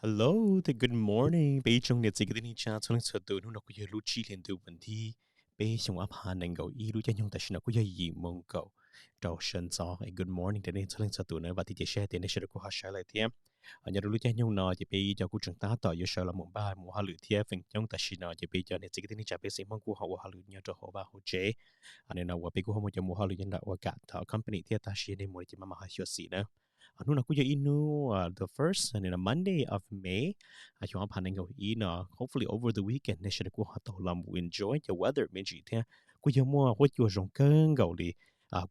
Hello, the good morning peb ib tsoom niam txiv kwv tij neej tsa txhua leej txhua tus. Hnub no kuj yog lub tsib hli ntuj vas thib peb xyoo ob phav nees nkaum ib, lub caij nyoog tam sim no kuj yog yim moo kaum rau sawv ntxov. Good morning rau nej txhua leej txhua tus na, vam thiab cia siab hais tias nej sawv daws kuj ho sawv lawm thiab. Nyob rau lub caij nyoog no ces peb cov kuj tseem tab tom yuav sawv los mus npaj mus ua hauj lwm thiab feem coob tam sim no ces peb cov niam txiv kwv tij neej tsa peb xeem Hmoob kuj ho ua hauj lwm nyob rau hauv vaj hauv tsev. Nim no uas peb kuj ho muaj cov mus hauj lwm nyob nram uas kam thaum company thiab tab sis nej mus no ces maj mam ho xyuam xim na. Hnub no kuj yog ib hnub the first, hnub no Monday of May, xyoo ob phav nees nkaum ib no. Hopefully over the weekend nej sawv daws kuj ho tau los mus enjoy cov weather me ntsis thiab. Kuj yog muaj huab cua zoo kawg nkaus li,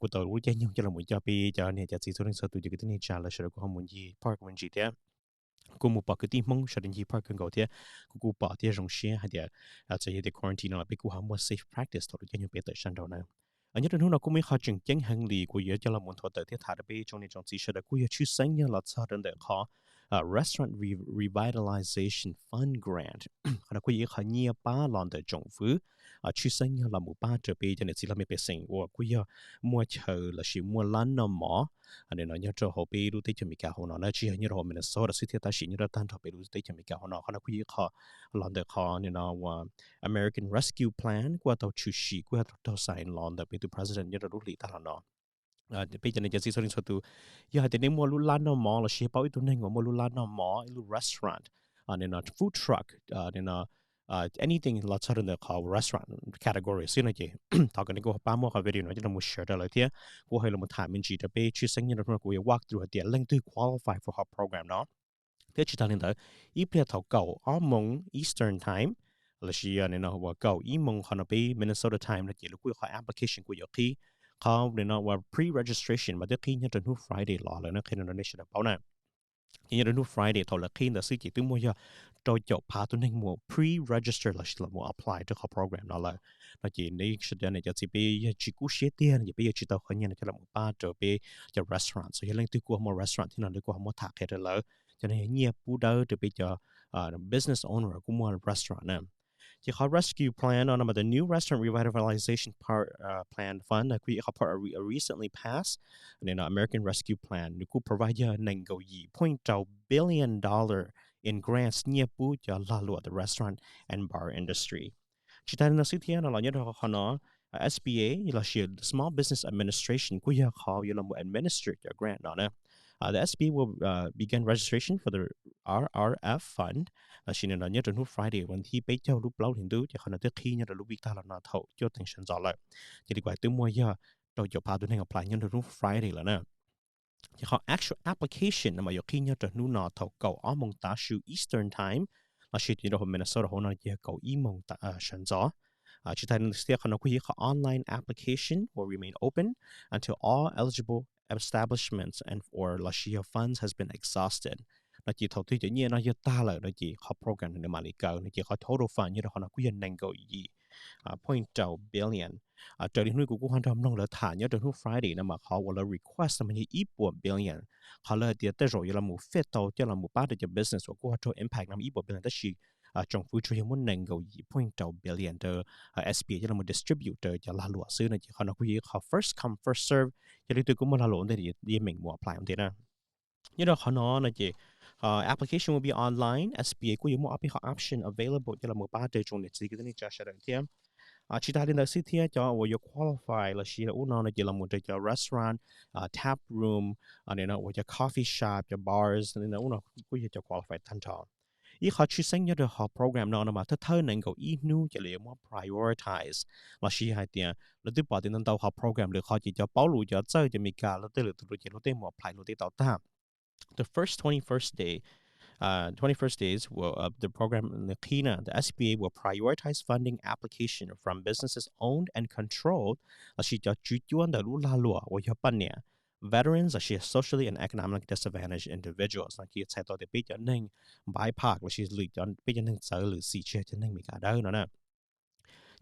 kuj tau lub caij nyoog coj los mus coj peb cov niam cov txiv txhua leej txhua tus cov kwv tij neej tsa lawv sawv daws kuj ho mus ncig park me ntsis thiab. Kuj mus pom kwv tij Hmoob sawv daws ncig park kawg nkaus thiab. Kuv kuj pom thiab zoo siab hais tias txawm yog tias quarantine no los peb kuj ho muaj safe practice thaum lub caij nyoog peb tawm sab nraud na. Nyob rau hnub no kuj muaj ib qho tseem ceeb heev li kuv yuav coj los mus nthuav tawm thiab tham rau peb tsoom niam tsoom txiv sawv daws kuj yog tshwj xeeb yog los txog rau ntawm qhov restaurant revitalization fund grant. Qhov no kuj yog ib qho nyiaj pab los ntawm tsoom fwv, tshwj xeeb yog los mus pab rau peb cov niam txiv laj mej pej xeem uas kuj yog muaj chaw lossis muaj lab noj mov. Nim no nyob rau hauv peb lub teb chaws Amelikas hauv no na, tsis yog nyob rau hauv Minnesota xwb thiab tab sis nyob rau tag nrho peb lub teb chaws Amelikas hauv no. Qhov no kuj yog ib qho los ntawm qhov nim no uas American Rescue Plan kuj tau tshwm sim kuj yog tau raug sign los ntawm peb tus president nyob rau lub hlis tag los no. Peb cov niam cov txiv txhua leej txhua tus, yog hais tias nej muaj lub lab noj mov lossis paub ib tug neeg uas muaj lub lab noj mov, ib lub restaurant, nim no food truck, nim no anything los txog rau ntawm qhov restaurant category xwb no ces thov kom nej kuj pab muab qhov video no coj los mus share rau lawv thiab. Kuv ho los mus tham me ntsis rau peb tshwj xeeb nyob rau hnub no kuv yuav walk through hais tias leej twg qualify for qhov program no. Thiab tsis tas li ntawd, ib pliag thaum kaum ob moos Eastern Time lossis nim no uas kaum ib moos qhov no peb Minnesota Time no ces lawv kuj yuav qhov application kuj yuav qhib. Qhov nim no uas pre-registration mas twb qhib nyob rau hnub Friday los lawm na, qhia rau nej sawv daws paub na. Ces nyob rau hnub Friday thaum lawv qhib ntawd xwb ces twb muaj yog rau caum phav tus neeg mus pre-register lossis los mus apply rau qhov program no lawm. No ces nej sawv daws niam cov txiv peb yog tsis kub siab tiag no ces peb yuav tsis tau qhov nyiaj no coj los mus pab rau peb cov restaurant. Yog leej twg kuj muaj restaurant thiab no lawv kuj ho muab tham qhia rau lawv, cov no yog nyiaj pub dawb rau peb cov business owner kuj muaj restaurant na. Ces qhov rescue plan no no mas the new restaurant revitalization part plan fund no kuj yog ib qho part recently passed. Nim no American Rescue Plan nws kuj provide yog nees nkaum yim point rau billion dollar in grants nyiaj pub cov lag luam the restaurant and bar industry. Tsis tas li no xwb thiab no los nyob rau qhov no, S B A lossis Small Business Administration kuj yog qhov yuav los mus administer cov grant no na. The S B A will begin registration for the R R F fund. Lossis nim no nyob rau hnub Friday vas thib peb caug lub plaub hlis ntuj ces qhov no twb qhib nyob rau lub vij tag los no thaum cuaj teev sawv ntxov lawm. Ces li kuv hais twb muaj yog rau caum phav tus neeg apply nyob rau hnub Friday lawm na. Ces qhov actual application no mas yuav qhib nyob rau hnub no thaum kaum ob moos tav su Eastern Time, lossis rau hauv Minnesota hauv no ces yog kaum ib moos sawv ntxov. Tsis tas li ntawd thiab qhov no kuj yog ib qho online application will remain open until all eligible establishments and or lossis yog funds has been exhausted. No ces thaum twg cov nyiaj no yog tag lawm no ces qhov program no nws mam li kaw no ces qhov total fund nyob rau qhov no kuj yog nees nkaum yim point rau billion. Raws li hnub kuv kuj ho nrog mloog lawv tham nyob rau hnub Friday no mas qhov uas lawv request no mas yog ib puas billion. Qhov lawv hais tias tej zaum yuav los mus fit tau coj los mus pab rau cov business uas kuj ho raug impact no mas ib puas billion tab sis tsoom fwv tsuas yog muab nees nkaum yim point rau billion rau S B A coj los mus distribute rau cov lag luam xwb no ces qhov no kuj yog ib qho first come first serve. Yog leej twg kuj muaj lag luam ua ntej yeej meem mus apply ua ntej na. Nyob rau qhov no no ces application will be online, S B A kuj yuav muaj ob peb qhov option available coj los mus pab rau tsoom niam txiv kwv tij neej tsa sawv daws thiab. Tsis tas li ntawd xwb thiab cov uas yuav qualify lossis ub no no ces los mus rau cov restaurant, tap room, nim no uas cov coffee shop, cov bars, ub no kuj yog cov qualify tag nrho. Ib qhov tshwj xeeb nyob rau qhov program no no mas thawj thawj nees nkaum ib hnub ces lawv yuav muab prioritize lossis hais tias lawv twb pom tias ntau ntau qhov program lwm qhov ces cov paub lus cov txawj cov Meskas lawv tej lwm tus lus ces luag tej mus apply luag tej tau tag. The first twenty first day, uh, twenty first days will, uh, the program nws qhib na, the S B A will prioritize funding application from businesses owned and controlled, lossis cov tswv cuab ntawm lub lag luam uas yog poj niam, veterans lossis socially and economically disadvantaged individuals, no ces txhais tau tias peb cov neeg npaiv phaj lossis lwm cov peb cov neeg txawv lwm xim tsis yog cov neeg Meskas dawb no na.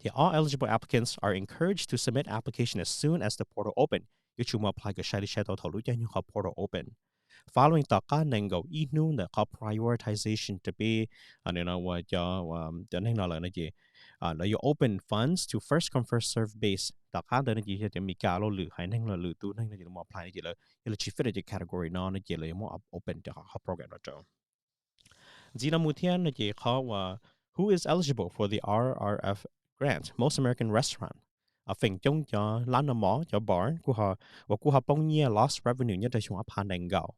Ces all eligible applicants are encouraged to submit application as soon as the portal open. Yuav tsum mus apply kom sai li sai tau thaum lub caij nyoog qhov portal open. Following tom qab nees nkaum ib hnub ntawm qhov prioritization rau peb, nim no uas cov, cov neeg no lawm no ces lawv yuav open funds to first come first serve base. Tom qab ntawd no ces yog tias Meskas los lwm haiv neeg los lwm tus neeg no ces lawv mus apply no ces lawv yog lawv tsis fit rau cov category no no ces lawv yuav muab open rau qhov program no rau. Ntxiv no mus thiab no ces qhov uas who is eligible for the R R F grant, most American restaurant, feem coob cov lab noj mov, cov bar kuj ho, uas kuj ho poob nyiaj, lost revenue nyob rau xyoo ob phav nees nkaum,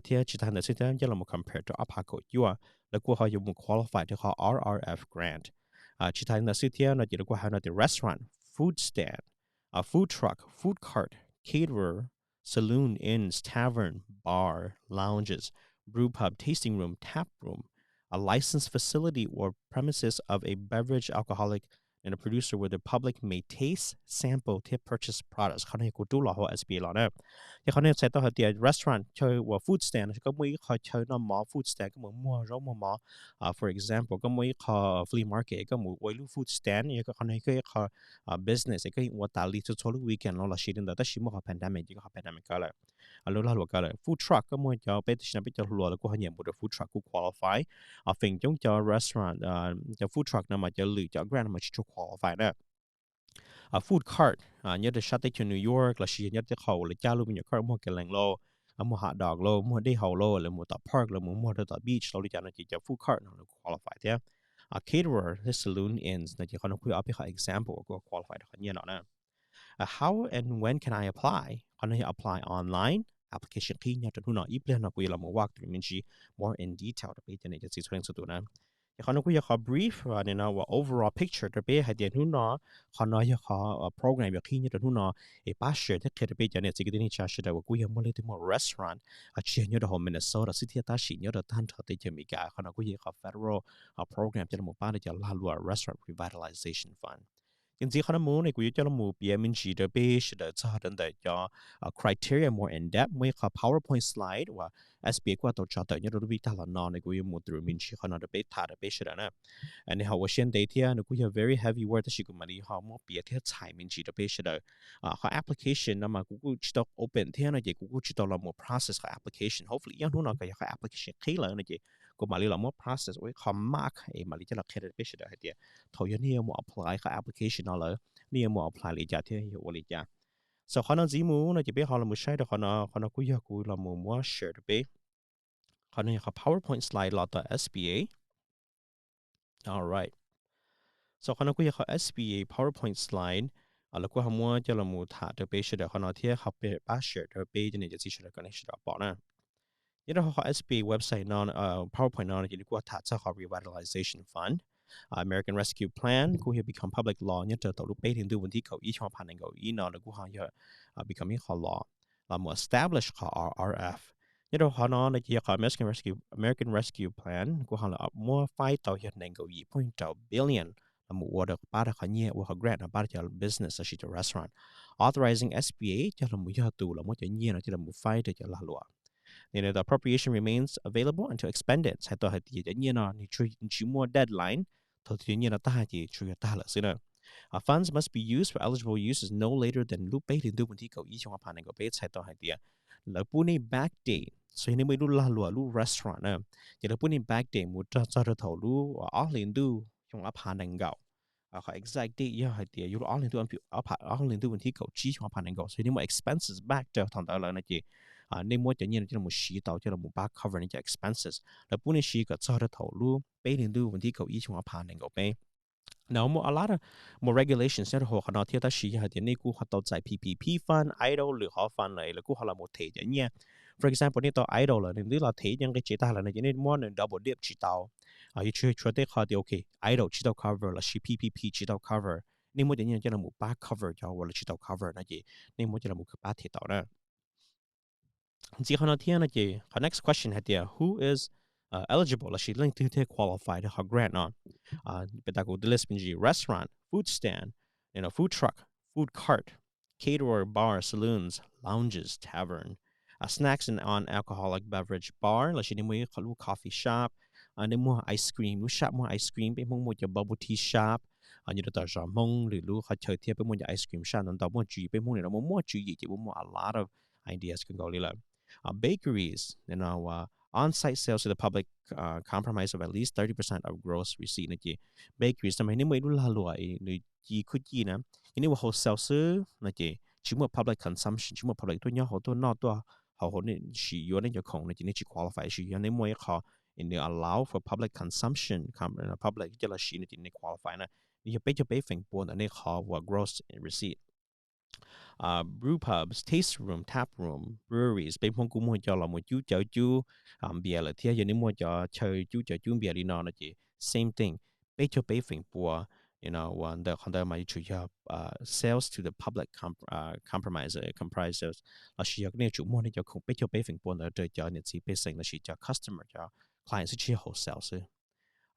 thiab tsis tas ntawd xwb thiab, coj los compare rau ob phav kaum cuaj, lawv kuj ho yuav mus qualify rau qhov R R F grant. Tsis tas ntawd xwb thiab no ces lawv kuj hais no tias restaurant, food stand, food truck, food cart, caterer, saloon, inns, tavern, bar, lounges, brew pub, tasting room, tap room, a licensed facility or premises of a beverage, alcoholic, and a producer where the public may taste, sample thiab purchase products. Qhov no yog kuv rub los hauv S B A los na. Ces qhov no txhais tau hais tias restaurant, chaw uas food stand, koj muaj ib qho chaw noj mov, food stand, koj mus muag zaub muag mov. For example, koj muaj ib qho flea market, koj mus ua ib lub food stand, yog koj qhov no yog koj ib qho business koj yeej ua tas li txhua txhua lub weekend no los sis li ntawd, tab sis muaj qhov pandemic ces koj qhov pandemic kaw lawm, lub lag luam kaw lawm. Food truck, koj muaj cov, peb tam sim no peb cov hluas los kuj ho nyiam mus rau food truck, kuj qualify. Feem coob cov restaurant, cov food truck no mas cov lwm cov grant no mas tsis tshua qualify na. Food cart, nyob rau sab teb chaws New York los sis yog nyob tej qho uas lawv cab lub me nyuam cart muag kalees lauj, muag hot dog lauj, muag dej haus lauj, lawv mus tom park, lawv mus muag rau tom beach lauj, li cas no ces cov food cart no lawv kuj qualify thiab. Caterer thiab saloon, inns no ces qhov no kuj yog ob peb qhov example uas kuj qualify rau qhov nyiaj no na. How and when can I apply? Qhov no yog apply online, application qhib nyob rau hnub no. Ib pliag no kuv yuav los mus walk through me ntsis more in detail rau peb cov niam cov txiv txhua leej txhua tus na. Ces qhov no kuj yog qhov brief, no uas overall picture rau peb hais tias hnub no qhov no yog qhov program yuav qhib nyob rau hnub no, es pab share thiab qhia rau peb cov niam txiv kwv tij neej tsa sawv daws uas kuj yog muaj leej twg muaj restaurant, tsis yog nyob rau hauv Minnesota xwb thiab tab sis nyob rau tag nrho teb chaws Amelikas. Qhov no kuj yog qhov federal program coj los pab rau cov lag luam restaurant revitalization fund. Ces ntxiv qhov no mus ne kuv yuav coj los piav me ntsis rau peb sawv daws txog rau ntawm cov criteria more in depth, muaj ib qho PowerPoint slide uas S B A kuj tau tso tawm nyob rau lub vij tag los no ne kuv yuav mus through me ntsis qhov no rau peb tham rau peb sawv daws na. Nws ho ua siab ntev thiab nws kuj yog very heavy word tab sis kuv mam li ho muab piav thiab txhais me ntsis rau peb sawv daws. Qhov application no mas kuv kuj tsis tau open thiab no ces kuv kuj tsis tau los mus process qhov application. Hopefully ib hnub no kuv yog qhov application qhib lawm no ces kuv mam li los muab process ua ib qho mark es mam li coj los qhia rau peb sawv daws hais tias thaum yog nej yuav mus apply qhov application no lawm, nej yuav mus apply li cas thiab yuav ua li cas. So qhov no ntxiv mus no ces peb ho los mus saib rau qhov no, qhov no kuj yog kuv los mus muab share rau peb. Qhov no yog qhov PowerPoint slide los tom S B A. Alright. So qhov no kuj yog qhov S B A PowerPoint slide, lawv kuj ho muab coj los mus tham rau peb sawv daws qhov no thiab ho pab share rau peb cov niam cov txiv sawv daws kom nej sawv daws pom na. Nyob rau hauv qhov S B A website no, PowerPoint no ces nws kuj tham txog qhov revitalization fund. American Rescue Plan kuj yog become public law nyob rau thaum lub peb hlis ntuj vas thib kaum ib xyoo ob phav nees nkaum ib no lawv kuj ho yog become ib qho law los mus establish qhov R R F. Nyob rau qhov no no ces yog qhov American Rescue, American Rescue Plan kuj ho muab faib tau yog nees nkaum yim pheej rau billion los mus ua rau pab rau qhov nyiaj ua qhov grant no pab rau cov business los sis cov restaurant. Authorizing S B A coj los mus yog tus los muab cov nyiaj no coj los mus faib rau cov lag luam. Nws tias the appropriation remains available until expended, txhais tau hais tias cov nyiaj no nws tsis muaj deadline, thaum twg cov nyiaj no tag ces tsuas yog tag lawm xwb na. Funds must be used for eligible uses no later than lub peb hlis ntuj vas thib kaum ib xyoo ob phav nees nkaum peb, txhais tau hais tias lawv pub nej back date, so yog nej muaj ib lub lag luam lub restaurant na, ces lawv pub nej back date mus txog rau thaum lub ob hlis ntuj xyoo ob phav nees nkaum. Qhov exact date yog hais tias yog lub ob hlis ntuj, ob hlis ntuj vas thib kaum tsib xyoo ob phav nees nkaum, so yog nej muaj expenses back rau thaum ntawd lawm no ces nej muab cov nyiaj no coj los siv tau coj los pab cover nej cov expenses. Lawv pub nej siv kom txog rau thaum lub peb hlis ntuj vas thib kaum ib xyoo ob phav nees nkaum peb. No muaj a lot of more regulations nyob rau hauv qhov no thiab tab sis yog hais tias nej kuj ho tau txais P P P fund, EIDL, lwm qhov fund lawm lawv kuj ho los mus them cov nyiaj. For example nej tau EIDL lawm nej twb los them nyiaj nqi tsev tag lawm no ces nej muab nws double dip tsis tau. Yuav tsum tshuav tej qhov tias ok, EIDL tsis tau cover los sis P P P tsis tau cover, nej muab cov nyiaj coj los pab cover cov uas lawv tsis tau cover no ces nej muab coj los pab them tau na. Ntxiv qhov no thiab no ces qhov next question hais tias who is eligible los sis leej twg thiaj qualify rau qhov grant no. Peb tas kuv list me ntsis: restaurant, food stand, food truck, food cart, caterer, bar, saloons, lounges, tavern, snacks and non-alcoholic beverage bar los sis nej muaj ib qho lub coffee shop, nej muag ice cream, lub shop muag ice cream, peb Hmoob muaj cov bubble tea shop, nyob rau tom zos Hmoob lwm lub qhov chaw thiab peb muaj cov ice cream shop ntau ntau, muaj tswv yim, peb Hmoob nim no muaj muaj tswv yim ces muaj muaj a lot of ideas kawg nkaus li lawm. Bakeries, no on-site sales to the public, compromise of at least thirty percent of gross receipt no ces bakeries no mas nej muaj ib lub lag luam nws ci khuj ci na, ces nej ua wholesale xwb no ces tsis muaj public consumption, tsis muaj public tuaj nyob hauv tuaj noj tuaj haus hauv nej sim yuav nej cov khoom no ces nej tsis qualify. Sis yog nej muaj ib qho nws allow for public consumption, public coj los siv no ces nej qualify na. Nws yog peb caug peb feem pua ntawm nej qhov uas gross receipt. Brew pubs, tasting room, tap room, breweries, peb Hmoob kuj muaj cov los mus cub cawv cub npias lawm thiab. Yog nej muaj cov chaw cub cawv cub npias li no no ces same thing, peb caug peb feem pua ntawm qhov ntawd mas yuav tsum yog sales to the public compromise, comprise sales, los sis yog nej yuav tsum muag nej cov khoom peb caug peb feem pua ntawd rau cov niam txiv pej xeem los sis cov customer, cov client xwb, tsis yog wholesale xwb.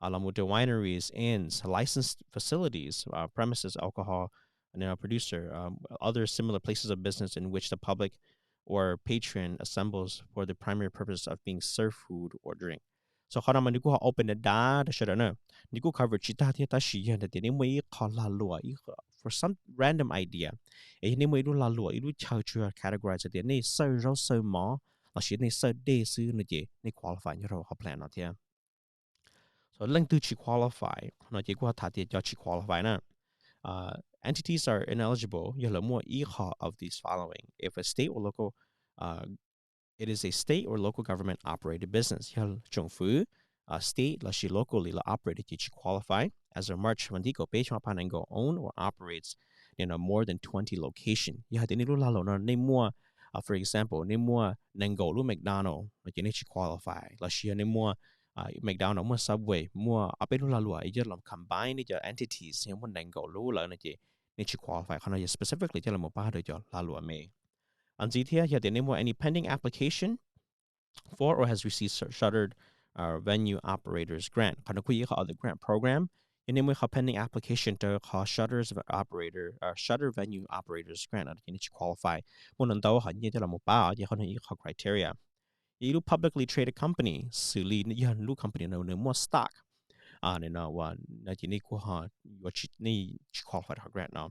Los mus rau wineries, inns, licensed facilities, premises alcohol producer, other similar places of business in which the public or patron assembles for the primary purpose of being served food or drink. So qhov no mas nws kuj ho open the door rau sawv daws na. Nws kuj cover tsis tag thiab, tab sis yog tias nej muaj ib qho lag luam, ib qho, for some random idea, es yog nej muaj ib lub lag luam, ib lub chaw tsuas categorize tias nej xawj zaub xawj mov los sis nej xawj dej xwb no ces nej qualify nyob rau qhov plan no thiab. So leej twg tsis qualify no ces kuj ho tham tias cov tsis qualify na. Entities are ineligible yog lawv muaj ib qho of these following: if a state or local, it is a state or local government operated business, yog tsoom fwv state los sis locally lawv operate ces tsis qualify as of March, vas thib kaum peb xyoo ob phav nees nkaum, own or operates more than twenty location. Yog hais tias nej lub lag luam no nej muaj, for example, nej muaj nees nkaum lub McDonald no ces nej tsis qualify. Los sis yog nej muaj McDonald, muaj Subway, muaj ob peb lub lag luam es coj los combine nej cov entities yog muaj nees nkaum lub lawm no ces nej tsis qualify. Qhov no yog specifically coj los pab rau cov lag luam me. Ntxiv thiab yog tias nej muaj any pending application for or has received Shuttered Venue Operators Grant, qhov no kuj yog ib qho other grant program. Yog nej muaj ib qho pending application rau qhov Shuttered Venue Operators Grant no ces nej tsis qualify. Muaj ntau ntau qhov nyiaj coj los pab os, ces qhov no yog ib qho criteria. Yog ib lub publicly traded company, xws li yog lub company no nws muaj stock no ces nej kuj ho yuav tsis, nej tsis qualify rau qhov grant no.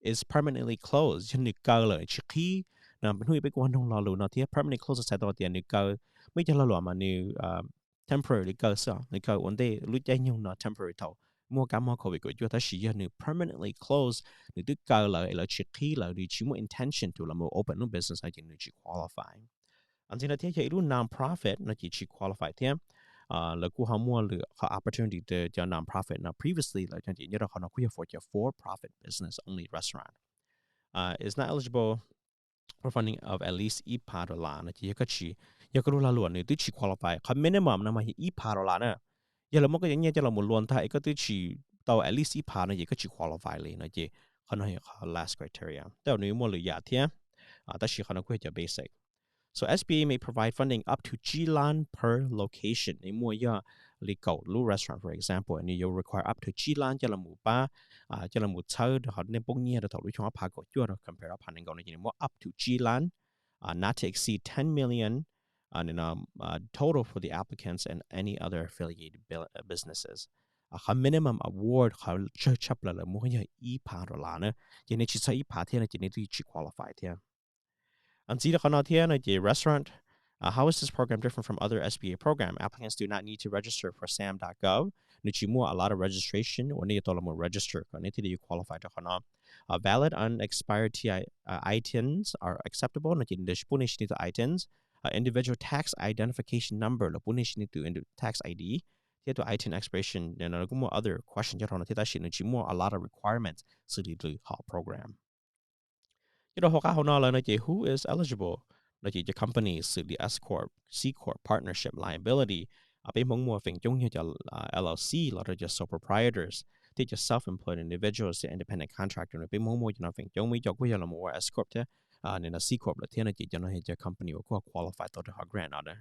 Is permanently closed, yog nws kaw lawm tsis qhib, hnub ib peb kuj ho noog lo lus no thiab. Permanently closed txhais tau tias nws kaw, muaj ib co lag luam mas nws temporary li kaw xwb, nws kaw ua ntej lub caij nyoog no temporary thaum muaj kab mob covid kaum cuaj, tab sis yog nws permanently closed, nws twb kaw lawm es lawv tsis qhib lawm, nws tsis muaj intention to los mus open lub business no ces nws tsis qualify. Ntxiv no thiab yog ib lub non-profit no ces tsis qualify thiab. Lawv kuj ho muaj lwm qhov opportunity rau cov non-profit no previously lawm, ces nyob rau qhov no kuj yog for cov for-profit business only restaurant is not eligible for funding of at least ib phav dollar no ces yog koj tsis, yog koj lub lag luam nws twb tsis qualify, qhov minimum no mas yog ib phav dollar na. Yog lawv muab koj cov nyiaj coj los mus luaj ntag es koj twb tsis tau at least ib phav no ces koj tsis qualify li no ces qhov no yog qhov last criteria. Tej zaum nws muaj lwm yam thiab, tab sis qhov no kuj yog cov basic. So S B A may provide funding up to tsib lab per location. Nej muaj yog li kaum lub restaurant for example, nws yuav require up to tsib lab coj los pab, coj los txhawb rau qhov nej poob nyiaj rau thaum lub xyoo ob phav kaum cuaj rau compare ob phav nees nkaum no ces nws muab up to tsib lab, not to exceed ten million total for the applicants and any other affiliated businesses. Qhov minimum award, qhov tsawg tshaj plaws lawv muab yog ib phav dollar na, ces nej tsis txog ib phav thiab no ces nej twb tsis qualify thiab. Ntxiv rau qhov no thiab no ces restaurant, how is this program different from other S B A program? Applicants do not need to register for sam dot gov. Nws tsis muaj a lot of registration uas nej yuav tau los register kom nej thiaj li yuav qualify rau qhov no. Valid unexpired items are acceptable no ces lawv pub nej siv nej tus items. Individual tax identification number, lawv pub nej siv nej tus tax I D, thiab tus item expiration no kuj muaj other question nyob rau no thiab, tab sis nws tsis muaj a lot of requirements xws li lwm hom program. Nyob rau hauv qab hauv no lawm no ces who is eligible no ces cov company xws li S corp, C corp, partnership liability, peb Hmoob muaj feem coob yog cov L L C los rau cov sole proprietors thiab cov self-employed individuals thiab independent contractor no peb Hmoob muaj cov no feem coob, muaj ib co kuj yog los ua S corp thiab, no C corp lawm thiab no ces cov no yog cov company uas kuj qualify tau rau qhov grant no.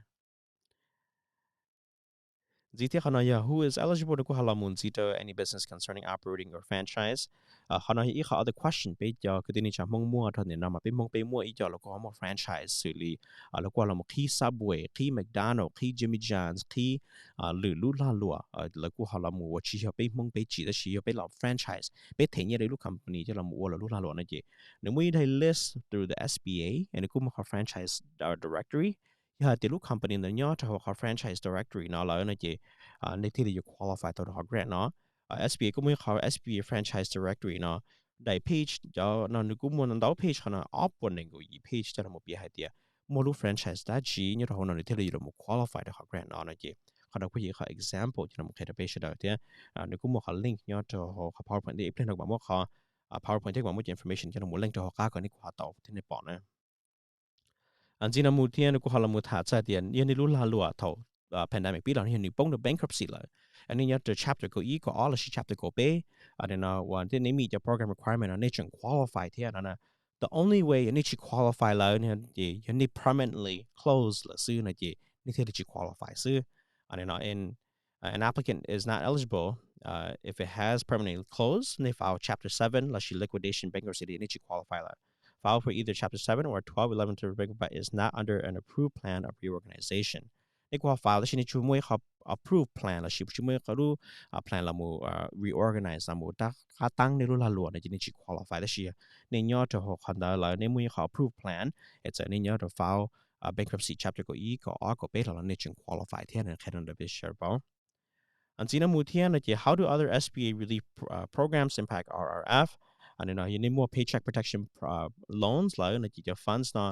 Ntxiv thiab qhov no yog who is eligible no kuj ho los mus ntxiv rau any business concerning operating or franchise. Qhov no yog ib qho other question peb cov kwv tij neej tsa Hmoob muaj rau nim no mas peb Hmoob peb muaj ib co los kuj ho muaj franchise xws li lawv kuj ho los qhib Subway, qhib McDonald, qhib Jimmy John's, qhib lwm lub lag luam, lawv kuj ho los mus uas tsis yog peb Hmoob peb tsim tab sis yog peb los franchise, peb them nyiaj rau ib lub company coj los ua lawv lub lag luam no ces nws muaj ib daim list through the S B A, nws kuj muaj qhov franchise directory. Yog hais tias lub company ntawd nyob rau hauv qhov franchise directory no lawm no ces nej thiaj li yuav qualify tau rau qhov grant no. S B A kuj muaj ib qhov S B A franchise directory no, daim page cov no nws kuj muaj ntau page, qhov no ob puas nees nkaum yim page coj los piav hais tias muaj lub franchise dab tsi nyob rau hauv no nws thiaj li yuav los qualify rau qhov grant no no ces Qhov no kuj yog ib qhov example coj los qhia rau peb sawv daws thiab nws kuj muaj qhov link nyob rau hauv qhov PowerPoint thiab ib pliag no kuv mam muab qhov PowerPoint thiab kuv mam muab cov information coj los link rau hauv qab kom nej kuj ho tau thiab nej pom na. Ntxiv no mus thiab nws kuj ho los mus tham txog tias yog nej lub lag luam thaum pandemic pib los yog nws poob rau bankruptcy lawm, nej nyob rau chapter kaum ib kaum ob lossis chapter kaum peb, no uas nej meet cov program requirement no nej tseem qualify thiab no na. The only way yog nej tsis qualify lawm ces yog nej permanently close lawm xwb no ces nej thiaj li tsis qualify xwb. An applicant is not eligible if it has permanently closed, nej file chapter seven lossis liquidation bankruptcy, nej tsis qualify lawm, file for either chapter seven or twelve eleven thirty bankruptcy but is not under an approved plan of reorganization. Nej kuj ho file tab sis nej tsis muaj ib qho approved plan lossis tsis muaj ib qho lub plan los mus reorganize los mus qab taab nej lub lag luam no ces nej tsis qualify. Tab sis nej nyob rau hauv qhov ntawd lawm, nej muaj ib qho approved plan, es txawm nej nyob rau file bankruptcy chapter kaum ib kaum ob kaum peb los los nej tseem qualify thiab no qhia rau peb sawv daws paub. Ntxiv no mus thiab no ces how do other S B A relief programs impact R R F? No yog nej muaj paycheck protection loans lawm no ces cov funds no,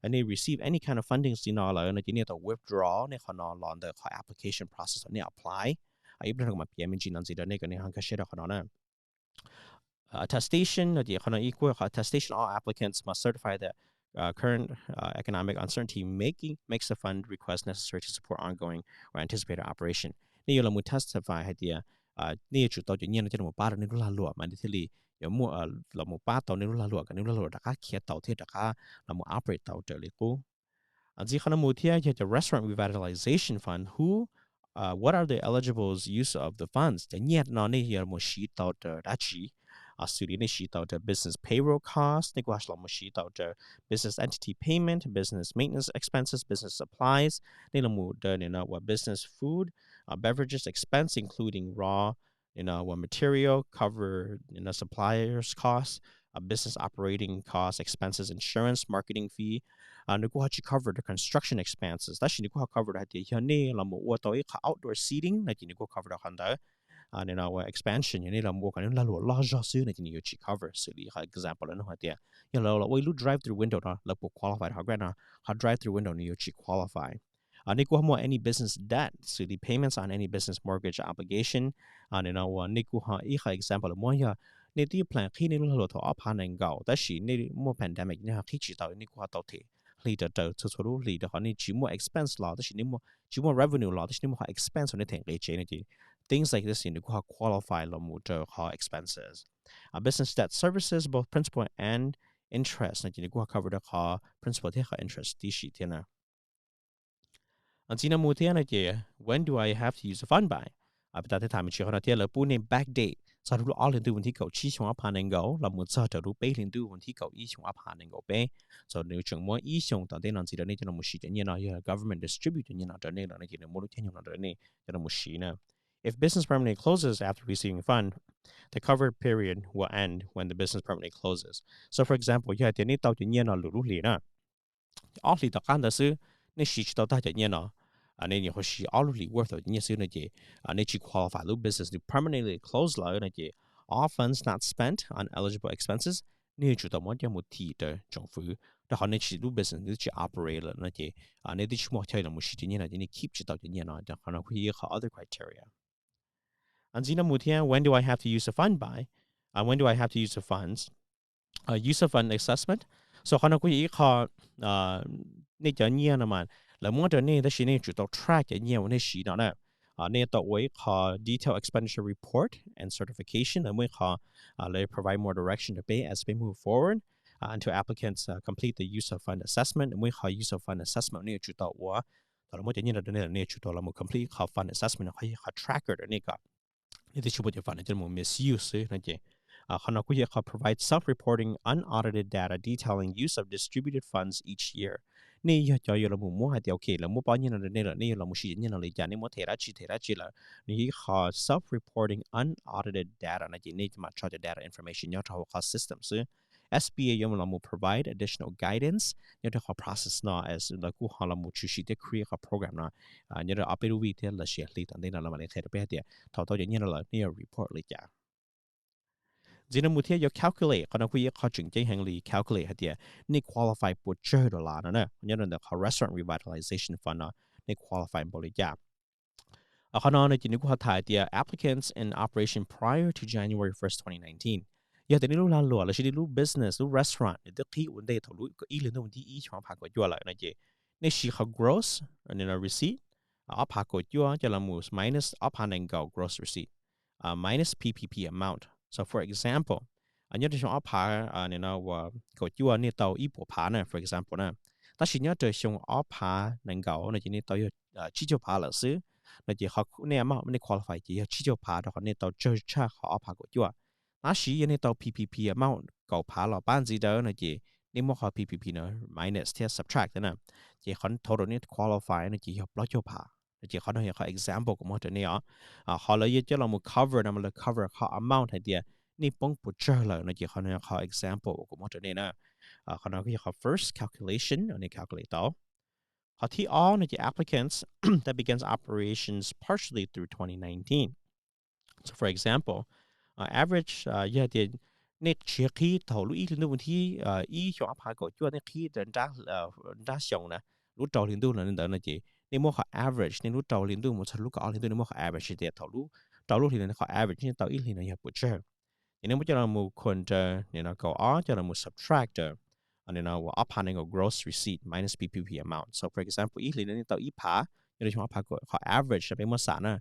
nej receive any kind of funding li no lawm no ces nej tau withdraw nej qhov no los ntawm qhov application process uas nej apply. Ib pliag no kuv mam piav me ntsis no ntxiv rau nej kom nej ho nkag siab rau qhov no na. Attestation no ces qhov no ib kuj qhov attestation all applicants must certify that current economic uncertainty making makes the fund request necessary to support ongoing or anticipated operation. Nej yuav los mus testify hais tias nej yuav tsum tau cov nyiaj no coj los pab rau nej lub lag luam mas nej thiaj li yuav muaj los mus pab tau nej lub lag luam kom nej lub lag luam rov qab khiav tau thiab rov qab los mus operate tau raws li qub. Ntxiv qhov no mus thiab yog cov Restaurant Revitalization Fund, who, what are the eligible use of the funds? Cov nyiaj no nej yuav mus siv tau rau dab tsi? Xws li nej siv tau rau business payroll cost, nej kuj ho los mus siv tau rau business entity payment, business maintenance expenses, business supplies, nej los mus rau nim no uas business food, beverages expense including raw material, cover suppliers cost, business operating cost, expenses, insurance, marketing fee. Nws kuj ho tsis cover rau construction expenses tab sis nws kuj ho cover rau hais tias yog nej los mus ua tau ib qho outdoor seating no ces nws kuj cover rau qhov ntawd. Nim no uas expansion yog nej los mus ua kom nej lag luam loj zog xwb no ces nws yuav tsis cover. Xws li qhov example lawv nug hais tias yog lawv los ua ib lub drive through window no lawv puas qualify rau qhov grant no? Qhov drive through window nws yuav tsis qualify. Nej kuj ho muaj any business debt xws li payments on any business mortgage obligation. Nim no uas nej kuj ho ib qhov example lawv muab yog nej twb plan qhib nej lub lag luam thaum ob phav nees nkaum tab sis nej muaj pandemic nej ho qhib tsis tau, nej kuj ho tau them hli raws raws txhua txhua lub hlis rau qhov nej tsis muaj expense los tab sis nej tsis muaj revenue los tab sis nej muaj qhov expense uas nej them nqi tsev no ces things like this nws kuj ho qualify los mus rau qhov expenses. Business debt services, both principal and interest no ces nws kuj ho cover rau qhov principal thiab qhov interest tib si thiab na. Ntxiv no mus thiab no ces when do I have to use a fund by? Peb tam tej tham me ntsis qhov no thiab, lawv pub nej back date txog rau lub ob hlis ntuj vas thib kaum tsib xyoo ob phav nees nkaum los mus txog rau lub peb hlis ntuj vas thib kaum ib xyoo ob phav nees nkaum peb. So nws tseem muab ib xyoos tom ntej no ntxiv rau nej coj los mus siv cov nyiaj no, yog government distribute cov nyiaj no rau nej lawm no ces nws muab lub caij nyoog no rau nej coj los mus siv na. If business permanently closes after receiving fund, the covered period will end when the business permanently closes. So for example, yog hais tias nej tau cov nyiaj no lwm lub hlis na, ob hlis tom qab ntawd xwb nej siv tsis tau tag cov nyiaj no, nej nyuam qhuav siv ob lub hlis worth of cov nyiaj xwb no ces nej tsis qualify, lub business nws permanently close lawm no ces all funds not spent on eligible expenses nej yuav tsum tau muab coj mus thim rau tsoom fwv, rau qhov nej tsis, lub business nws twb tsis operate lawm no ces nej twb tsis muaj chaw los mus siv cov nyiaj no ces nej keep tsis tau cov nyiaj no. Qhov no kuj yog ib qho other criteria. Ntxiv no mus thiab, when do I have to use a fund by? When do I have to use the funds? Use of fund assessment. So qhov no kuj yog ib qho, nej cov nyiaj no mas lawv muab rau nej tab sis nej yuav tsum tau track cov nyiaj uas nej siv no na. Nej tau ua ib qho detailed expenditure report and certification, lawv muaj ib qho, lawv provide more direction rau peb as peb move forward until applicants complete the use of fund assessment. Muaj ib qho use of fund assessment nej yuav tsum tau ua. Thaum lawv muab cov nyiaj no rau nej lawm nej yuav tsum tau los mus complete qhov fund assessment no, qhov yog qhov tracker rau nej kom nej twb tsis muab cov fund no coj los mus misuse xwb no ces qhov no kuj yog qhov provide self-reporting unaudited data detailing use of distributed funds each year. Nej yog cov yuav los mus muab hais tias ok, lawv muab pob nyiaj no rau nej lawm, nej yuav los mus siv cov nyiaj no li cas, nej muab them dab tsi them dab tsi lawm. Nws yog ib qho self-reporting unaudited data no ces nej mam tso cov data information nyob rau hauv qhov system xwb. S B A yuav los mus provide additional guidance nyob rau qhov process no as lawv kuj ho los mus tshwm sim thiab create qhov program no nyob rau ob peb lub vij thiab los sis hli tom ntej no lawv mam li qhia rau peb hais tias thaum tau cov nyiaj no lawm nej yuav report li cas. Ntxiv no mus thiab yuav calculate, qhov no kuj yog ib qho tseem ceeb heev li, calculate hais tias nej qualify pes tsawg dollar no na, nyob rau ntawm qhov Restaurant Revitalization Fund no nej qualify npaum li cas. Qhov no no ces nws kuj ho tham tias applicants in operation prior to January first, twenty nineteen. Yog tias nej lub lag luam los sis nej lub business, lub restaurant nws twb qhib ua ntej thaum lub ib hlis ntuj thib ib xyoo ob phav kaum cuaj lawm no ces nej siv qhov gross receipt ob phav kaum cuaj coj los mus minus ob phav nees nkaum gross receipt minus P P P amount. So for example, nyob rau xyoo ob phav uas kaum cuaj nej tau ib puas phav na, for example na, tab sis nyob rau xyoo ob phav nees nkaum no ces nej tau yog tsib caug phav lawm xwb, no ces qhov nej amount nej qualify ces yog tsib caug phav rau qhov nej tau tsawg tshaj qhov ob phav kaum cuaj. Tab sis yog nej tau P P P amount kaum phav los pab ntxiv rawv no ces nej muab qhov P P P no minus thiab subtract na, ces qhov total nej qualify no ces yog plaub caug phav. No ces qhov no yog qhov example kuv muab rau nej os. Qhov lawv yuav coj los mus cover no mas lawv cover qhov amount hais tias nej poob puas tsawg lawm no ces qhov no yog qhov example uas kuv muab rau nej na. Qhov no kuj yog qhov first calculation uas nej calculate tau. Qhov thib ob no ces applicants that begins operations partially through twenty nineteen. So for example, average yog tias nej tsis qhib thaum lub ib hlis ntuj thib ib xyoo ob phav kaum cuaj, nej qhib nrab xyoo na, lub rau hli ntuj no li ntawd no ces nej muab qhov average nej lub rau hli ntuj mus txog lub kaum ob hli ntuj nej muab qhov average tias thaum lub rau lub hli no qhov average nej tau ib hlis no yog puas tsawg. Ces nej muab coj los mus khuam raws kaum ob coj los mus subtract raws ob phav nees nkaum gross receipt minus P P P amount. So for example ib hlis no nej tau ib phav, nyob rau xyoo ob phav kaum, qhov average no peb muab xam na,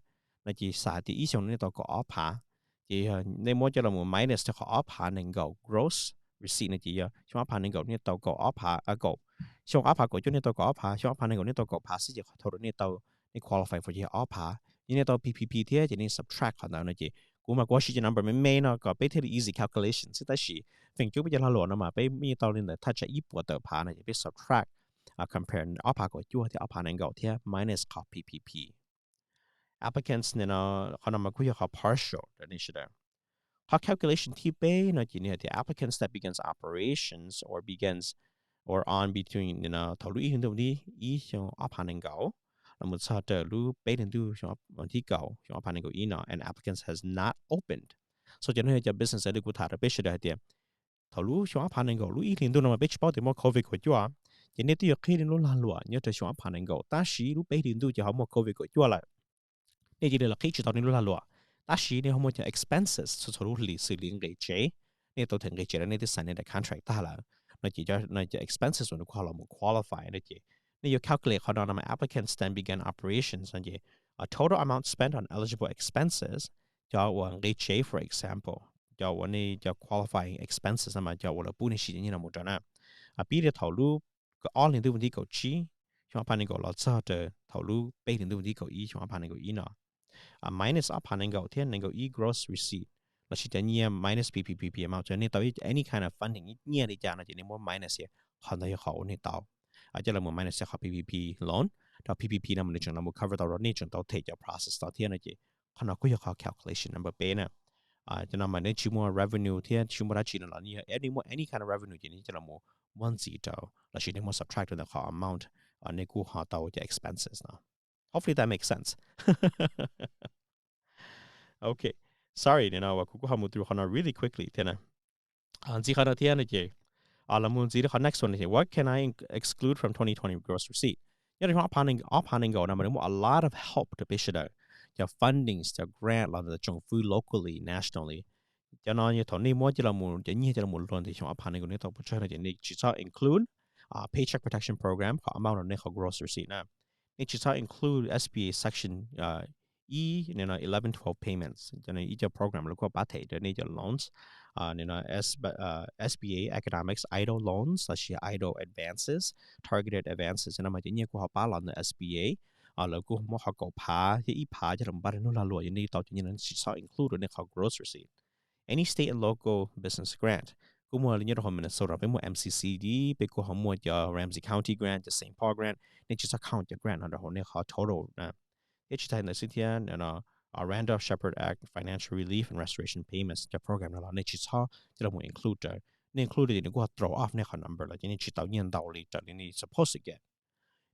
no ces xam tias ib xyoo no nej tau kaum ob phav, ces nej muab coj los mus minus rau qhov ob phav nees nkaum gross receipt no ces yog xyoo ob phav nees nkaum nej tau kaum ob phav, kaum, xyoo ob phav kaum cuaj nej tau kaum ob phav, xyoo ob phav nees nkaum nej tau kaum phav xwb ces qhov total nej tau, nej qualify for ces yog ob phav. Yog nej tau P P P thiab ces nej subtract qhov ntawd no ces kuv mas kuv siv cov number me me no kom peb thiaj li easy calculation xwb tab sis feem coob peb cov lag luam no mas peb yeej tau li ntawd thaj tsam ib puas tawm phav no ces peb subtract compare ob phav kaum cuaj thiab ob phav nees nkaum thiab minus qhov P P P. Applicants no, qhov no mas kuj yog qhov partial rau nej sawv daws. Qhov calculation thib peb no ces nws hais tias applicants that begins operations or begins or on between no thaum lub ib hlis ntuj thib ib xyoo ob phav nees nkaum los mus txog rau lub peb hlis ntuj thib kaum xyoo ob phav nees nkaum ib no and applicants has not opened. So cov no yog cov business li kuv tham rau peb sawv daws hais tias thaum lub xyoo ob phav nees nkaum lub ib hlis ntuj no mas peb tsis paub tias muaj covid kaum cuaj, ces nej twb yuav qhib nej lub lag luam nyob rau xyoo ob phav nees nkaum tab sis lub peb hlis ntuj ces ho muaj covid kaum cuaj lawm. Nej cia li los qhib tsis tau nej lub lag luam, tab sis nej ho muaj cov expenses txhua txhua lub hlis xws li nqis tsev, nej tau them nqis tsev los nej twb sign nej daim contract tag lawm, no ces cov expenses uas nws kuj ho los mus qualify no ces nej yuav calculate qhov no no mas applicants then began operations no ces total amount spent on eligible expenses, cov uas nqis tsev for example, cov uas nej cov qualifying expenses no mas cov uas lawv pub nej siv cov nyiaj no mus rau na, pib rau thaum lub ob hlis ntuj thib kaum tsib xyoo ob phav nees nkaum los txog rau thaum lub peb hlis ntuj thib kaum ib xyoo ob phav nees nkaum ib no minus ob phav nees nkaum thiab nees nkaum ib gross receipt los sis cov nyiaj minus P P P amount, nej tau any kind of funding nyiaj li cas no ces nej muab minus qhov ntawd yog qhov uas nej tau, coj los mus minus qhov P P P loan, rau P P P no mas nws tseem los mus cover tau rau nej tseem tau them cov process tod thiab no ces qhov no kuj yog qhov calculation number peb na. Cov no mas nej tsis muaj revenue thiab tsis muaj dab tsi no los nej yog nej muaj any kind of revenue ces nej coj los mus muab ntxiv rau los sis nej muab subtract rau ntawm qhov amount nej kuj ho tau cov expenses no. Hopefully that makes sense. Ok, sorry no uas kuv kuj ho mus through qhov no really quickly thiab na. Ntxiv qhov no thiab no ces los mus ntxiv rau qhov next one no ces what can I exclude from twenty twenty gross receipt? Nyob rau xyoo ob phav nees nkaum no mas nws muaj a lot of help rau peb sawv daws, cov fundings, cov grant los ntawm tsoom fwv locally, nationally. Cov no yog thaum nej muab coj los mus, cov nyiaj coj los mus luag ntawm xyoo ob phav nees nkaum nej tau pov tseg no ces nej tsis txhob include Paycheck Protection Program qhov amount rau nej qhov gross receipt na. Nej tsis txhob include S B A section ib, eleven twelve payments, cov no ib co program lawv kuj pab them rau nej cov loans, S B A economics EIDL loans los sis EIDL advances, targeted advances no mas cov nyiaj kuj ho pab los ntawm S B A, lawv kuj muab qhov kaum phav thiab ib phav coj los pab rau nej lub lag luam, yog nej tau cov nyiaj no nej tsis txhob include rau nej qhov gross receipt. Any state and local business grant, kuj muaj li nyob rau hauv Minnesota peb muaj M C C D, peb kuj ho muaj cov Ramsey County grant, cov Saint Paul grant, nej tsis txhob count cov grant no rau hauv nej qhov total na. Thiab tsis tas li ntawd xwb thiab, Randolph-Sheppard Act financial relief and restoration payments cov program no los nej tsis txhob coj los mus include rau. Nej include rau ces nws kuj ho throw off nej qhov number lawm ces nej tsis tau nyiaj ntau li raws li nej supposed to get.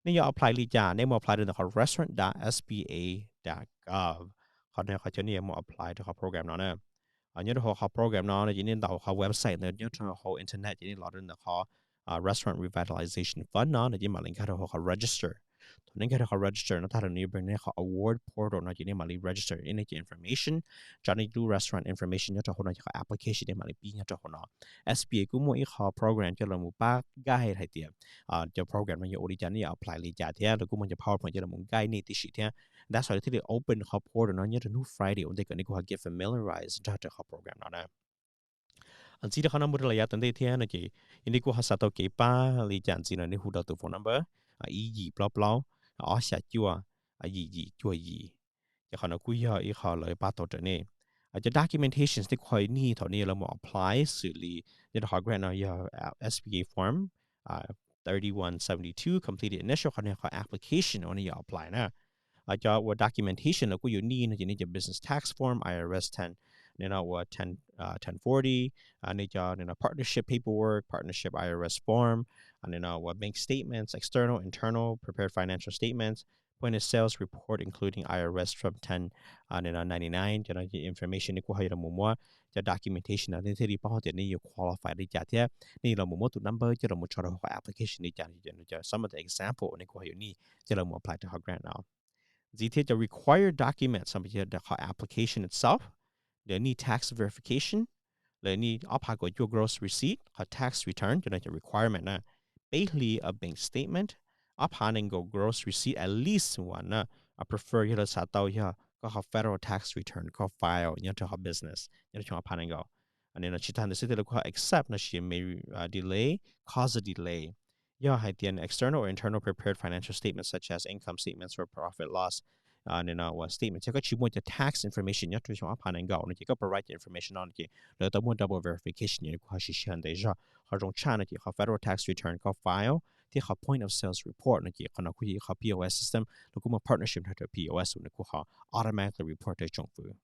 Nej yuav apply li cas? Nej mus apply rau ntawm qhov restaurant dot S B A dot gov. Qhov no qhov chaw nej yuav mus apply rau qhov program no na. Nyob rau hauv qhov program no no ces nej ntaus qhov website ntawd nyob rau hauv internet ces nej los rau ntawm qhov Restaurant Revitalization Fund no no ces mam li nkag rau hauv qhov register. Thaum nej nkag rau qhov register no tag lawm, nej yuav pom nej qhov award portal no ces nej mam li register nej cov information, tso nej lub restaurant information nyob rau hauv no, ces qhov application nej mam li pib nyob rau hauv no. S B A kuj muaj ib qho program coj los mus pab guide hais tias cov program no yog ua li cas, nej yuav apply li cas thiab, lawv kuj muaj cov PowerPoint coj los mus guide nej tib si thiab. That's why lawv thiaj li open qhov portal no nyob rau hnub Friday ua ntej kom nej kuj ho get familiarize nrog rau qhov program no na. Ntxiv rau qhov no mus rau lawm yav tom ntej thiab no ces yog nej kuj ho xav tau kev pab li cas ntxiv no nej hu rau tus phone number ib yim plaub plaub ob xya cuaj yim yim cuaj yim. Ces qhov no kuj yog ib qho lawv pab tau rau nej. Cov documentation nej kuj ho nij thaum nej yuav los mus apply xws li nyob rau qhov grant no yog S B A form thirty one seventy two completed initial, qhov no qhov application uas nej yuav apply na. Cov uas documentation lawv kuj yuav nij no ces nej cov business tax form, I R S ten, no uas ten forty, nej cov partnership paperwork, partnership I R S form, no uas bank statements, external, internal, prepared financial statements, point of sales report including I R S form ten ninety nine, cov no information nej kuj ho yuav los mus muab cov documentation no nej thiaj li paub tias nej yuav qualify li cas thiab nej yuav los mus muab tus number coj los mus tso rau hauv qhov application li cas. Cov some of the example nej kuj ho yuav nij coj los mus apply rau qhov grant no. Ntxiv thiab cov required documents qhov application itself, lawv nij tax verification, lawv nij ob phav kaum cuaj gross receipt, qhov tax return, cov no cov requirement na. Peb hlis of bank statement, ob phav nees nkaum gross receipt at least one na. Prefer yog lawv xav tau yog koj qhov federal tax return koj file nyob rau qhov business nyob rau xyoo ob phav nees nkaum. Tsis tas ntawd xwb thiab lawv kuj ho accept no sis may delay, cause a delay, yog hais tias external or internal prepared financial statements such as income statements or profit loss, no uas statement thiab koj tsis muaj cov tax information nyob rau xyoo ob phav nees nkaum no ces koj provide cov information no ces lawv tau muaj double verification, yog kuj ho siv sij hawm ntev zog. Qhov zoo tshaj no ces qhov federal tax return koj file thiab qhov point of sales report no ces qhov no kuj yog ib qhov P O S system, lawv kuj muaj partnership nrog rau P O S uas nws kuj ho automatically report rau tsoom fwv.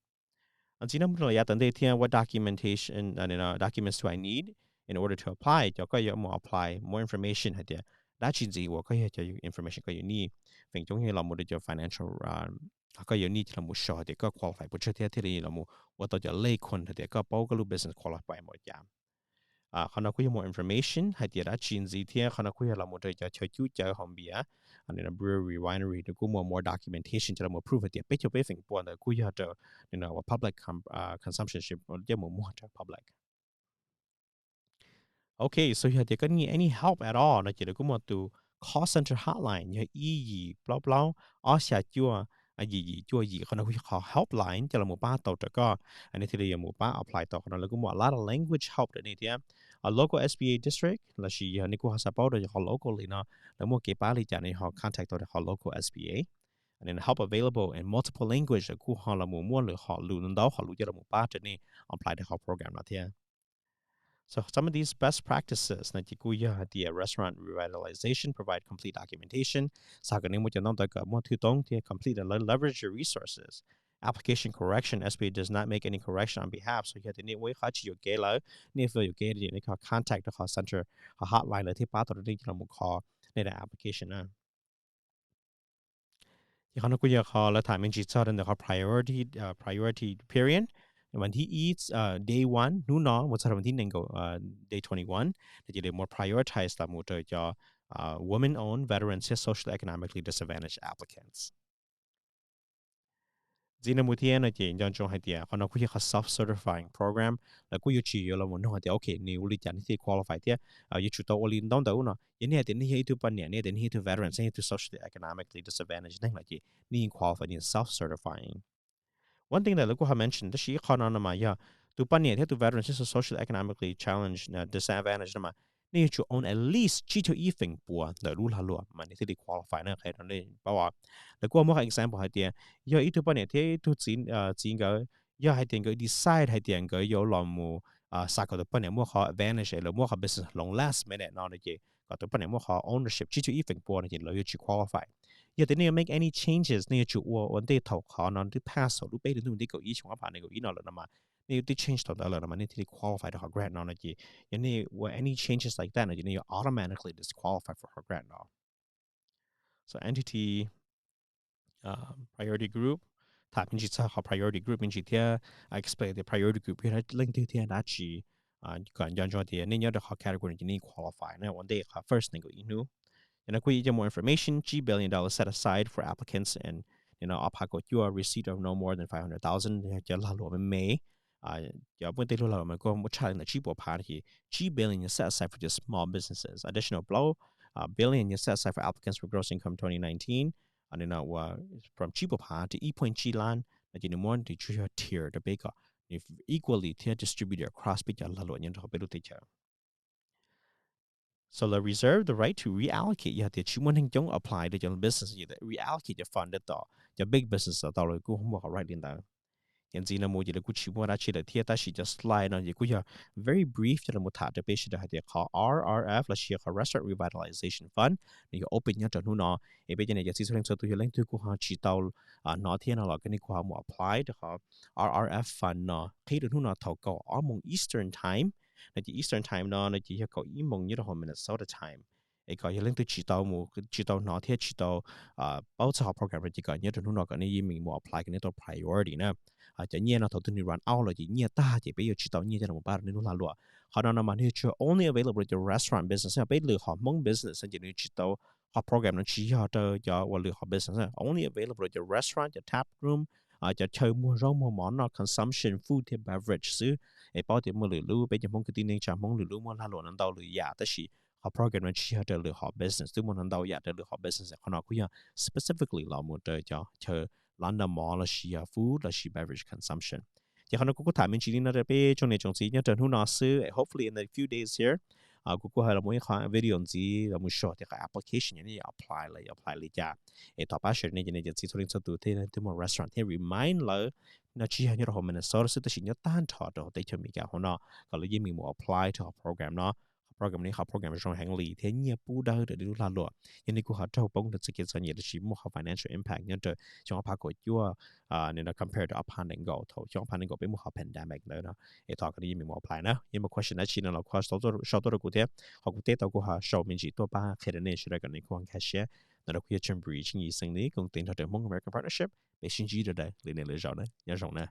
Ntxiv no mus rau lawm yav tom ntej thiab, what documentation, documents do I need in order to apply, cov koj yuav mus apply, more information hais tias dab tsi ntxiv uas koj yog cov information koj yuav nij. Feem coob yog los mus rau cov financial, koj yuav nij los mus show hais tias koj qualify pes tsawg thiab thiaj li los mus ua tau cov lej khuas hais tias koj paub koj lub business qualify npaum cas. Qhov no kuj yog more information hais tias dab tsi ntxiv thiab qhov no kuj yog los mus rau cov chaw cub cawv hauv npias, brewery, winery, nws kuj muaj more documentation coj los mus prove hais tias peb caug peb feem pua ntawd kuj yog rau public consumption, coj mus muag rau public. Ok, so yog tias koj need any help at all no ces lawv kuj muaj tus call center hotline yog ib yim plaub plaub ob xya cuaj yim yim cuaj yim. Qhov no kuj yog qhov helpline coj los mus pab tau rau koj, nej thiaj li yuav mus pab apply tau. Qhov no lawv kuj muaj a lot of language help rau nej thiab. Local S B A district lossis yog nej kuj ho xav paub rau qhov local li no lawv muaj kev pab li cas, nej ho contact tau rau qhov local S B A. Help available in multiple language, lawv kuj ho los mus muaj lwm hom lus ntau hom lus coj los mus pab rau nej apply rau qhov program no thiab. So some of these best practices no ces kuj yog hais tias restaurant revitalization, provide complete documentation, xav kom nej muaj cov ntaub ntawv kom muaj thwj toob thiab complete, leverage your resources. Application correction, S B A does not make any correction on behalf, so yog tias nej ua ib qho tsis yuam kev lawm, nej feel yuam kev ces nej ho contact rau qhov center, qhov hotline lawv thiaj pab tau rau nej coj los mus kho nej daim application na. Ces qhov no kuj yog qhov lawv tham me ntsis txog rau ntawm qhov priority, priority period, vas thib ib, day one hnub no mus txog rau vas thib nees nkaum, day twenty one, no ces lawv mus prioritize los mus rau cov women owned, veterans thiab socially economically disadvantaged applicants. Ntxiv no mus thiab no ces nco ntsoov hais tias qhov no kuj yog qhov self certifying program, lawv kuj yuav tsis yuav los mus nug hais tias ok nws ua li cas nej thiaj qualify thiab yuav tsum tau ua li ntaub ntawv ub no. Yog nej hais tias nej yog ib tug poj niam, nej hais tias nej yog ib tug veteran, nej yog ib tug socially economically disadvantaged neeg lawm ces nej yeej qualify, nej yeej self certifying. One thing that lawv kuj ho mention tab sis ib qho no no mas yog tus poj niam thiab tus veteran thiab socially economically challenged, disadvantaged no mas nej yuav tsum own at least tsib caug ib feem pua ntawm lub lag luam mas nej thiaj li qualify na, qhia rau nej paub. Lawv kuj muab qhov example hais tias yog ib tug poj niam thiab ib tug txiv nkawd, yog hais tias nkawd decide hais tias nkawd yuav los mus xav kom tus poj niam muaj qhov advantage es lawv muab qhov business hloov last minute no no ces kom tus poj niam muaj qhov ownership tsib caug ib feem pua no ces lawv yuav tsis qualify. Yog tias nej yuav make any changes, nej yuav tsum ua ua ntej thaum qhov no twb pass saum lub peb hlis ntuj tim kaum ib xyoo ob phav nees nkaum ib no lawm no mas, nej yuav twb change thaum ntawd lawm no mas nej thiaj li qualify rau qhov grant no no ces yog nej ua any changes like that no ces nej yuav automatically disqualify for qhov grant no. So entity priority group, tham me ntsis txog qhov priority group me ntsis thiab explain tias priority group yog leej twg thiab dab tsi, kom nco ntsoov tias nej nyob rau qhov category ces nej qualify na ua ntej qhov first nees nkaum ib hnub. Yog no kuj ib co more information, tsib billion dollar set aside for applicants and, you know, ob phav kaum cuaj, receipt of no more than five hundred thousand, cov lag luam me me, cov muaj tej lub lag luam mas kuj muaj tshaj li ntawm tsib puas phav no ces tsib billion set aside for just small businesses, additional plaub billion set aside for applicants for gross income twenty nineteen, no ua from tsib puas phav to ib point tsib lab no ces nws muab nws tsuas yog tier rau peb kom nws equally thiab distributed across peb cov lag luam nyob rau hauv peb lub teb chaws. So lawv reserve the right to reallocate, yog tias tsis muaj neeg coob apply rau cov business ces reallocate cov fund rau tom cov big business tau los kuj muaj qhov right li ntawd. Ces ntxiv no mus ces lawv kuj tsis muaj dab tsi lawm thiab, tab sis cov slide no ces kuj yog very brief coj los tham rau peb sawv daws hais tias qhov R R F lossis qhov Restaurant Revitalization Fund nws yog open nyob rau hnub no. Es peb cov niam cov txiv txhua leej txhua tus yog leej twg kuj ho tsis tau hnov thiab no los koj nej kuj ho mus apply rau qhov R R F fund no qhib rau hnub no thaum kaum ob moos Eastern Time. No ces Eastern Time no no ces yog kaum ib moos nyob rau hauv Minnesota Time. Es kom yog leej twg tsis tau mus, tsis tau hnov thiab tsis tau paub txog qhov program no ces kom nyob rau hnub no kom nej yeej meem mus apply kom nej tau priority na. Cov nyiaj no thaum twg nws run out los ces nyiaj tag ces peb yuav tsis tau nyiaj coj los pab rau nej lub lag luam. Qhov no no mas nws tsuas only available rau cov restaurant business, peb lwm hom Hmoob business ces nws tsis tau, qhov program no tsis yog rau cov uas lwm hom business, only available rau cov restaurant, cov tap room, cov chaw muag zaub muag mov noj, consumption food thiab beverage xwb. Es paub tias muaj lwm lub, peb cov Hmoob kwv tij neej tsa Hmoob lwm lub muaj lag luam no ntau lwm yam, tab sis qhov program no tsis yog rau lwm hom business, twb muaj no ntau yam rau lwm hom business. Qhov no kuj yog specifically los mus rau cov chaw lav noj mov lossis yog food lossis beverage consumption. Ces qhov no kuv kuj tham me ntsis li no rau peb tsoom niam tsoom txiv nyob rau hnub no xwb. Hopefully in a few days here kuv kuj ho los muaj ib qho video ntxiv los mus show tias qhov application yog nej yuav apply los yuav apply li cas. Es thov pab share nej cov niam cov txiv txhua leej txhua tus thiab twb muaj restaurant thiab remind lawv, no tsis yog nyob rau hauv Minnesota xwb tab sis nyob tag nrho rau hauv teb chaws Amelikas hauv no kom lawv yeej meem mus apply rau qhov program no. Qhov program no yog qhov program zoo heev li thiab nyiaj pub dawb rau nej lub lag luam. Yog nej kuj ho raug poob rau txoj kev txom nyem lossis muaj qhov financial impact nyob rau xyoo ob phav kaum cuaj, compare rau ob phav nees nkaum thaum xyoo ob phav nees nkaum peb muaj qhov pandemic ntawd no. Es thov kom nej yeej meem mus apply na. Yog muaj question dab tsi no los kuj ho sau tuaj rau kuv thiab, qhov kuv teb tau kuv ho sau me ntsis tuaj pab qhia rau nej sawv daws kom nej kuj ho nkag siab. Ntawm no kuv yog Tshaj Npris Tsheej Yij xeem li koom tij nrog rau Hmoob American Partnership. Peb sib ntsib rau daws lwm niaj lwm zaus na, nyob zoo na.